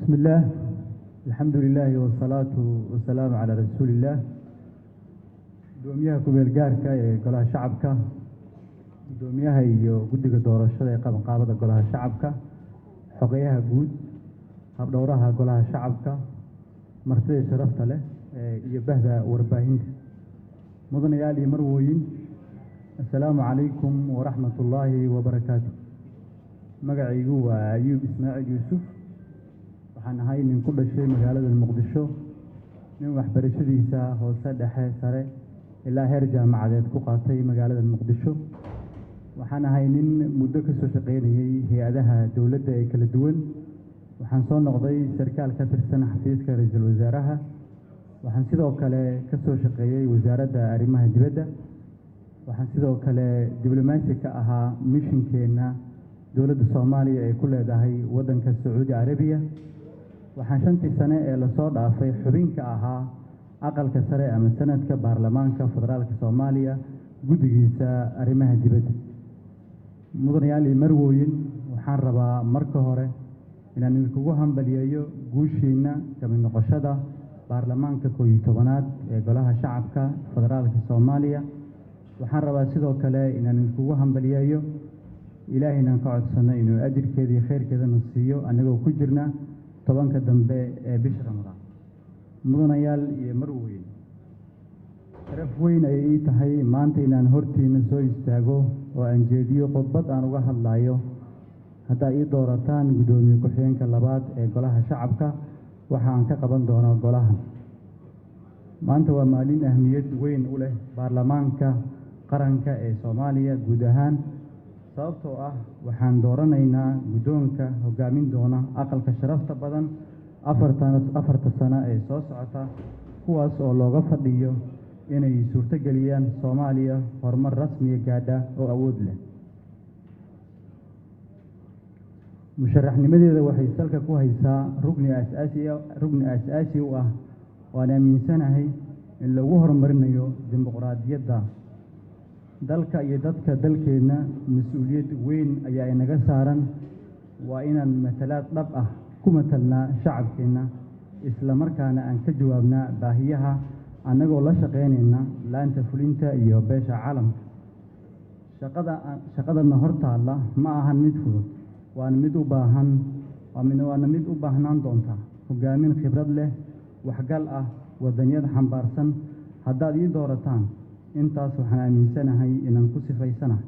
بسم الله، الحمد لله، والصلاة والسلام على رسول الله. Gudoomiyaha ku-meel gaarka ee Golaha Shacabka, gudoomiyaha iyo guddiga doorashada ee qabanqaabada Golaha Shacabka, xogeyaha guud, habdhowraha Golaha Shacabka, martida sharafta leh iyo bahda warbaahinta, mudanayaal iyo marwooyin, assalaamu calaykum waraxmat ullaahi wabarakaatu. Magacaygu waa Ayuub Ismaaciil Yuusuf. Waxaan ahay nin ku dhashay magaalada Muqdisho, nin waxbarashadiisa hoose, dhexe, sare ilaa heer jaamacadeed ku qaatay magaalada Muqdisho. Waxaan ahay nin muddo ka soo shaqaynayay hay-adaha dowladda ee kala duwan. Waxaan soo noqday sarkaal ka tirsan xafiiska ra-iisul wasaaraha. Waxaan sidoo kale ka soo shaqeeyey Wasaaradda Arrimaha Dibadda. Waxaan sidoo kale diblomaasi ka ahaa mishinkeenna dowladda Soomaaliya ay ku leedahay waddanka Sacuudi Carabiya. Waxaan 5-tii sane ee lasoo dhaafay xubinka ahaa Aqalka Sare ama Sanadka Baarlamaanka Federaalka Soomaaliya, guddigiisa arrimaha dibadda. Mudanayaal iyo marwooyin, waxaan rabaa marka hore inaan idinkugu hambaliyeeyo guushiinna kamid noqoshada baarlamaanka 11aad ee Golaha Shacabka Federaalka Soomaaliya. Waxaan rabaa sidoo kale inaan idinkugu hambaliyeeyo, Ilaahaynan ka codsano inuu ajirkeeda iyo khayrkeedana siiyo, annagoo ku jirna 10-ka dambe ee bisha Ramadaan. Mudanayaal iyo marweyn, sharaf weyn ayay ii tahay maanta inaan hortiina soo istaago oo aan jeediyo khudbad aan uga hadlayo haddaa ii doorataan guddoomiye ku-xigeenka labaad ee Golaha Shacabka waxa aan ka qaban doono golahan. Maanta waa maalin ahmiyad weyn u leh baarlamaanka qaranka ee Soomaaliya guud ahaan, sababtoo ah waxaan dooranaynaa guddoonka hoggaamin doona aqalka sharafta badan 4-ta sano ee soo socota, kuwaas oo looga fadhiyo inay suurtogeliyaan Soomaaliya horumar rasmiya gaadha oo awood leh. Musharaxnimadeeda waxay salka ku haysaa rugni aasaasi u ah oo aan aaminsanahay in lagu horumarinayo dimuqraadiyadda dalka iyo dadka dalkeenna. Mas-uuliyad weyn ayaa inaga saaran. Waa inaan matalaad dhab ah ku matalnaa shacabkeenna, isla markaana aan ka jawaabnaa baahiyaha, annagoo la shaqaynayna laanta fulinta iyo beesha caalamka. Shaqadana hor taalla ma ahan mid fudud, waana mid u baahnaan doonta hogaamin khibrad leh, waxgal ah, wadaniyad xambaarsan. Haddaad ii doorataan intaas, waxaan aaminsanahay inaan ku sifaysanahay.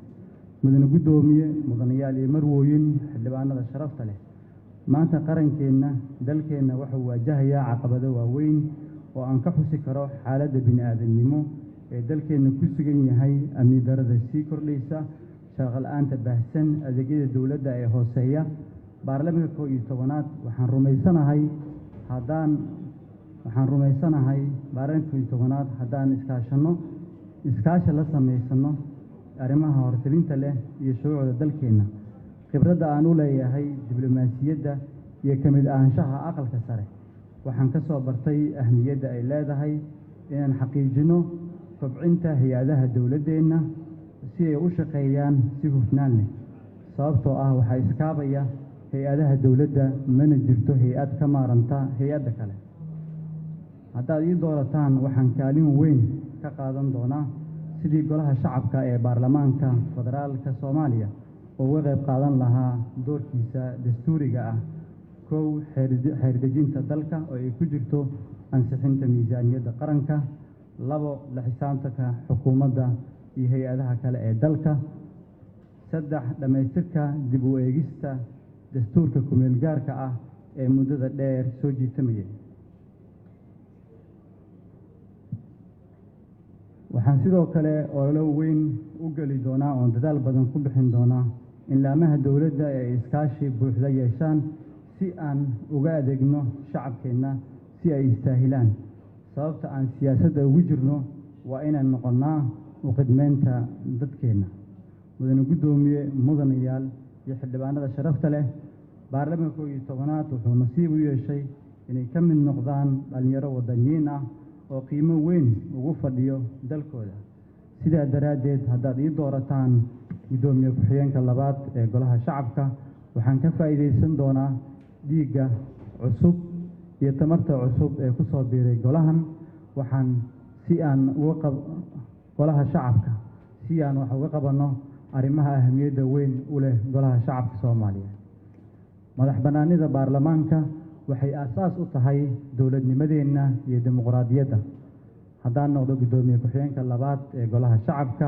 Mudane guddoomiye, mudanayaal iyo marwooyin, xildhibaanada sharafta leh, maanta qarankeenna, dalkeenna wuxuu waajahayaa caqabado waaweyn oo aan ka xusi karo xaaladda bini-aadamnimo ee dalkeenna ku sugan yahay, amni darada sii kordhaysa, shaqo la-aanta baahsan, adeegyada dowladda ee hooseeya. Baarlamaanka 11aad waxaan rumaysanahay haddaan waxaan rumaysanahay baarlamaanka 11aad haddaan iskaashanno, iskaashi la samaysano arrimaha hortelinta leh iyo shuruucda dalkeenna. Khibradda aan u leeyahay diblomaasiyadda iyo ka mid ahaanshaha Aqalka Sare, waxaan ka soo bartay ahmiyadda ay leedahay inaan xaqiijino kobcinta hay-adaha dowladdeenna si ay u shaqeeyaan si hufnaan leh, sababtoo ah waxaa iskaabaya hay-adaha dowladda, mana jirto hay-ad ka maaranta hay-adda kale. Haddaad ii doorataan, waxaan kaalin weyn ka qaadan doonaa sidii Golaha Shacabka ee Baarlamaanka Federaalka Soomaaliya uga qayb qaadan lahaa doorkiisa dastuuriga ah: kow, xeerdejinta dalka oo ay ku jirto ansixinta miisaaniyadda qaranka; labo, la xisaabtanka xukuumadda iyo hay-adaha kale ee dalka; saddex, dhammaystirka dib u eegista dastuurka kumeel gaarka ah ee muddada dheer soo jiitamayay. Waxaan sidoo kale ololo weyn u geli doonaa oon dadaal badan ku bixin doonaa in laamaha dowladda ay iskaashi buuxda yeeshaan si aan uga adeegno shacabkeenna si ay istaahilaan. Sababta aan siyaasadda ugu jirno waa inaan noqonnaa u khidmeynta dadkeenna. Mudane guddoomiye, mudanayaal iyo xildhibaanada sharafta leh, baarlamaanka 11aad wuxuu nasiib u yeeshay inay ka mid noqdaan dhallinyaro wadaniyiin ah oo qiimo weyn ugu fadhiyo dalkooda. Sidaa daraaddeed, haddaad ii doorataan guddoomiye ku-xigeenka labaad ee Golaha Shacabka, waxaan ka faa'iidaysan doonaa dhiigga cusub iyo tamarta cusub ee ku soo biiray golahan. Waxaan si aan uga qab golaha shacabka si aan wax uga qabanno arrimaha ahamiyadda weyn u leh golaha shacabka Soomaaliya. Madax bannaanida baarlamaanka waxay aasaas u tahay dowladnimadeenna iyo dimuqraadiyadda. Haddaan noqdo guddoomiye ku-xigeenka labaad ee golaha shacabka,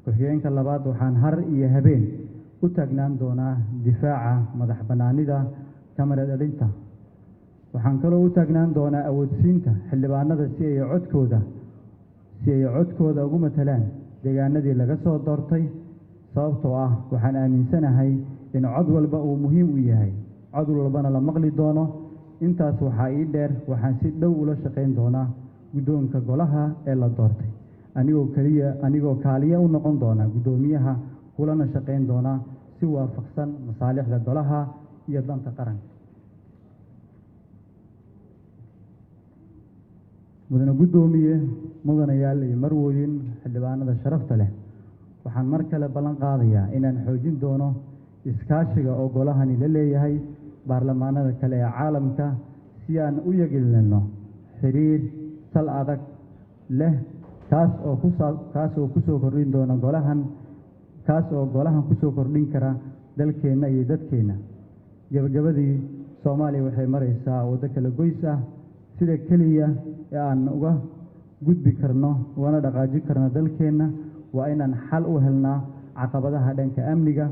ku-xigeenka labaad, waxaan har iyo habeen u taagnaan doonaa difaaca madax bannaanida kamara dhalinta. Waxaan kaloo u taagnaan doonaa awoodsiinta xildhibaanada si ay codkooda ugu matalaan deegaanadii laga soo doortay, sababtoo ah waxaan aaminsanahay in cod walba uu muhiim u yahay, cod walbana la maqli doono. Intaas waxaa ii dheer, waxaan si dhow ula shaqayn doonaa guddoonka golaha ee la doortay, anigoo kaaliya u noqon doona guddoomiyaha, kulana shaqayn doona si waafaqsan masaalixda golaha iyo danta qaranka. Mudane guddoomiye, mudanayaal iyo marwooyin, xildhibaanada sharafta leh, waxaan mar kale ballan qaadayaa inaan xoojin doono iskaashiga oo golahani la leeyahay baarlamaanada kale ee caalamka si aan u yegelino xiriir sal adag leh, kaas oo ku soo kordhin doona golahan, kaas oo golahan ku soo kordhin kara dalkeenna iyo dadkeenna. Gabagabadii, Soomaaliya waxay maraysaa waddo kala goys ah. Sida keliya ee aan uga gudbi karno ugana dhaqaajin karno dalkeenna waa inaan xal u helnaa caqabadaha dhanka amniga,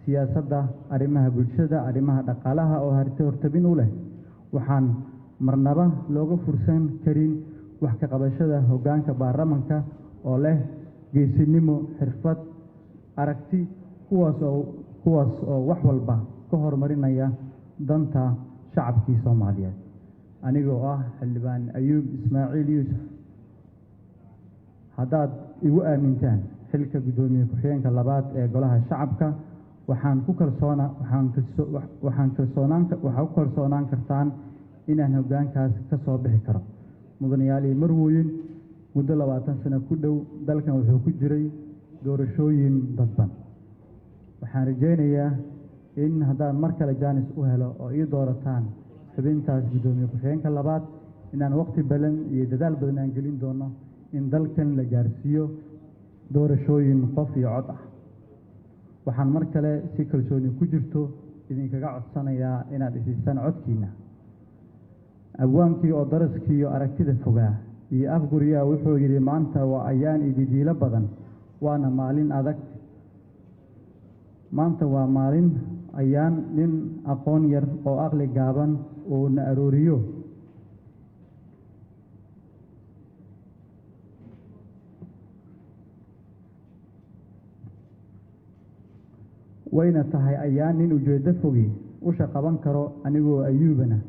siyaasadda, arrimaha bulshada, arrimaha dhaqaalaha oo hortabin u leh. Waxaan marnaba looga fursan karin wax ka qabashada hoggaanka baarlamaanka oo leh geesinimo, xirfad, aragti, kuwaas oo wax walba ka horumarinaya danta shacabkii Soomaaliyeed. Anigoo ah xildhibaan Ayuub Ismaaciil Yuusuf, haddaad igu aamintaan xilka guddoomiye ku-xigeenka labaad ee golaha shacabka, waxaan ku kalsoonaan kartaan inaan hoggaankaas ka soo bixi karo. Mudanayaal iyo marwooyin, muddo 20 sano ku dhow dalkan wuxuu ku jiray doorashooyin dadban. Waxaan rajaynayaa in haddaan mar kale jaanis u helo oo ii doorataan xubintaas guddoomiye ku-xigeenka labaad, inaan waqti badan iyo dadaal badan aan gelin doono in dalkan la gaarsiiyo doorashooyin qof iyo cod ah. Waxaan mar kale si kalsooni ku jirto idinkaga codsanayaa inaad isiisaan codkiina. Abwaankii oo daraskiiyo aragtida fogaa iyo afguryaa wuxuu yidhi, maanta waa ayaan ididiilo badan, waana maalin adag. Maanta waa maalin ayaan nin aqoon yar oo aqli gaaban uu na arooriyo. Wayna tahay ayaan nin ujeeddo fogi usha qaban karo. Anigoo Ayuubana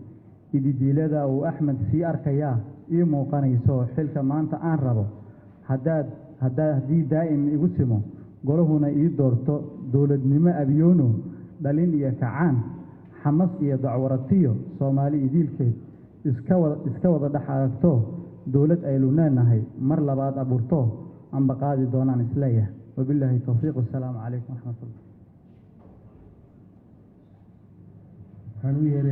ididiilada uu Axmed sii arkayaa ii muuqanayso xilka maanta aan rabo. Haddii daa'im igu simo golahuna ii doorto, dowladnimo abiyoono dhalin iyo kacaan, xamas iyo dacwaratiyo Soomaali idiilkeed iska wada dhex aragto, dowlad aynu leenahay mar labaad abuurto amba qaadi doonaan isleeyahay. Wabilaahi towfiiq, wassalaamu calaykum waraxmatullah. Waxaan u yeeray